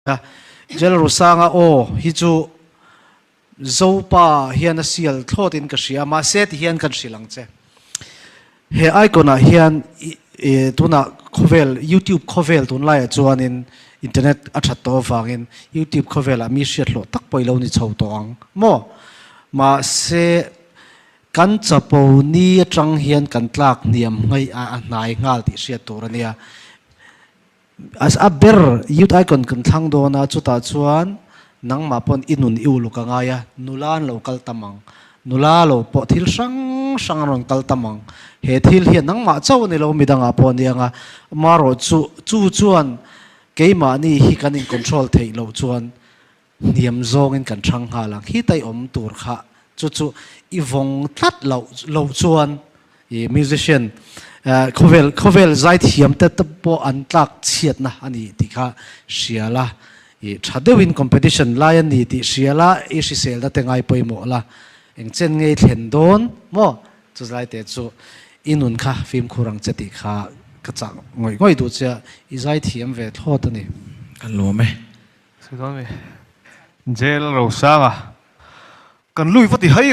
A, Jail Rusanga aw hi chu Zopa hian a sial thlawt in ka hria, mahse ti hian kan hrilh ang che. He icon ah hian i tunah khawvel YouTube khawvel tunlaiah chuanin internet a that tawh avangin YouTube khawvelah mi hriat hlawh tak pawh i lo ni chho tawh ang maw? Mahse kan chapo ni atang hian kan tlak hniam ngei a a hnai nghal tih hriat tur a nia. As a ber youth icon kan thlang dawn a, chutah chuan nangmah pawn i nun i uluk a ngai a, nula an lo kal tam ang, nula lo pawh thil hrang hrang an rawn kal tam ang, he thil hian nangmah chauh a ni lo midangah pawh a ni ang a, amaherawh chu chu chuan keimahni hi kan in control theih loh chuan hniam zawngin kan thang nghal ang, khi tai awm tur kha chu chu i vawng tlat loh loh chuan i musician khawvel khawvel zaithiam te te pawh an tlak chhiatna a ni tih kha hria la, i tha deuhin competition lai a ni tih hria la, i hriselna te ngai pawimawh la, eng chen ngei thlen dawn maw chu zai te chu i nun kha fimkhur ang che tih kha ka chah ngawih ngawih duh che a, i zaithiam ve thlawt a ni. Ka lawm e. Sawi dawn mi? Jail Rosanga kan lui va ti hai leh.